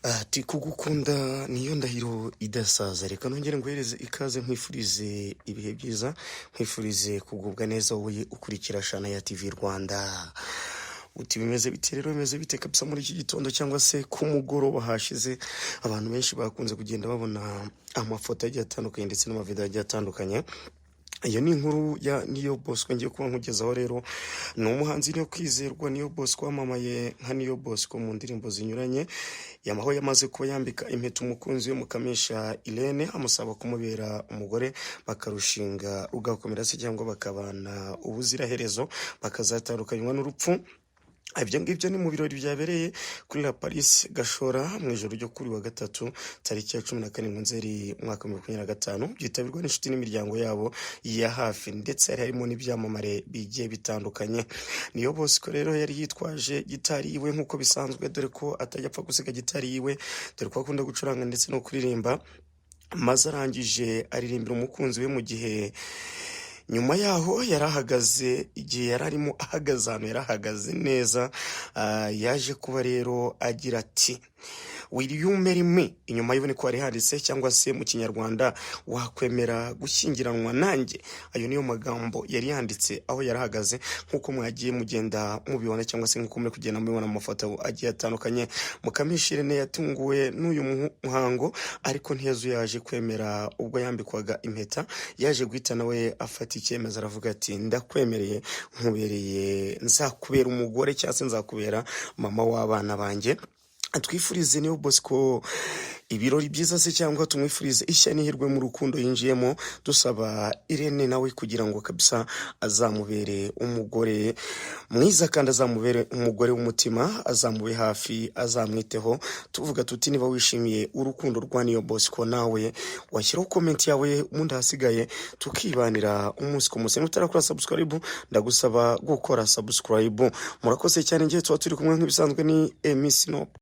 Ati kugukunda niyo ndahiro idasaza. Reka nongere nguhereze ikaze, nkwifurize ibihe byiza, nkwifurize kugubwa neza wowe ukurikira shana ya TV Rwanda. Uti bimeze bite rero? Bimeze bite kabisa muri iki gitondo cyangwa se ku mugoroba hashize? Abantu benshi bakunze kugenda babona amafoto agiye atandukanye ndetse n'amavideo agiye atandukanye. Iyo ni inkuru ya Niyo Bosco ngiye kuba nkugezaho. Rero ni umuhanzi Niyo Kwizerwa Niyo Bosco, wamamaye nka Niyo Bosco mu ndirimbo zinyuranye, yamaho yamaze kuba yambika impeta umukunzi we Mukamisha Irene, amusaba kumubera umugore, bakarushinga rugakomera se cyangwa bakabana ubuziraherezo, bakazatandukanywa n'urupfu. Ibyo ngibyo ni mu birori byabereye kuri La Paris Gashora mu ijoro ryo kuri wa gatatu, tariki ya 17 Nzeri umwaka wa 2025, byitabirwa n'inshuti n'imiryango yabo ya hafi, ndetse hari harimo n'ibyamamare bigiye bitandukanye. Niyo Bosco rero yari yitwaje gitari yiwe nk'uko bisanzwe, dore ko atajya apfa gusiga gitari yiwe, dore ko akunda gucuranga ndetse no kuririmba, maze arangije aririmbira umukunzi we. Mu gihe nyuma yaho yari ahagaze, igihe yari arimo ahagaze ahantu yari ahagaze neza, yaje kuba rero agira ati: "Will you marry me?" Inyuma y'ubu niko hari handitse, cyangwa se mu Kinyarwanda, "Wakwemera gushyingiranwa nanjye?" Ayo niyo magambo yari yanditse aho yari ahagaze, nk'uko mwagiye mugenda mubibona cyangwa se nk'uko muri kugenda mubibona mu mafoto agiye atandukanye. Mukamisha Irene yatunguwe n'uyu muhango, ariko ntiyazuyaje kwemera. Ubwo yambikwaga impeta, yaje guhita nawe afata icyemezo, aravuga ati: "Ndakwemereye, nkubereye, nzakubera umugore cyangwa se nzakubera mama w'abana banjye." Twifurize Niyo Bosco ibirori byiza se cyangwa tumwifurize ishya n'ihirwe mu rukundo yinjiyemo, dusaba Irene nawe kugira ngo kabisa azamubere umugore mwiza kandi azamubere umugore w'umutima, azamube hafi, azamwiteho. Tuvuga tuti niba wishimiye urukundo rwa Niyo Bosco, nawe washyiraho comment yawe, ubundi ahasigaye tukibanira umunsi ku munsi. Niba utarakora subscribe, ndagusaba gukora subscribe. Murakoze cyane. Ngiye tuba turi kumwe nk'ibisanzwe ni Emi Sinope.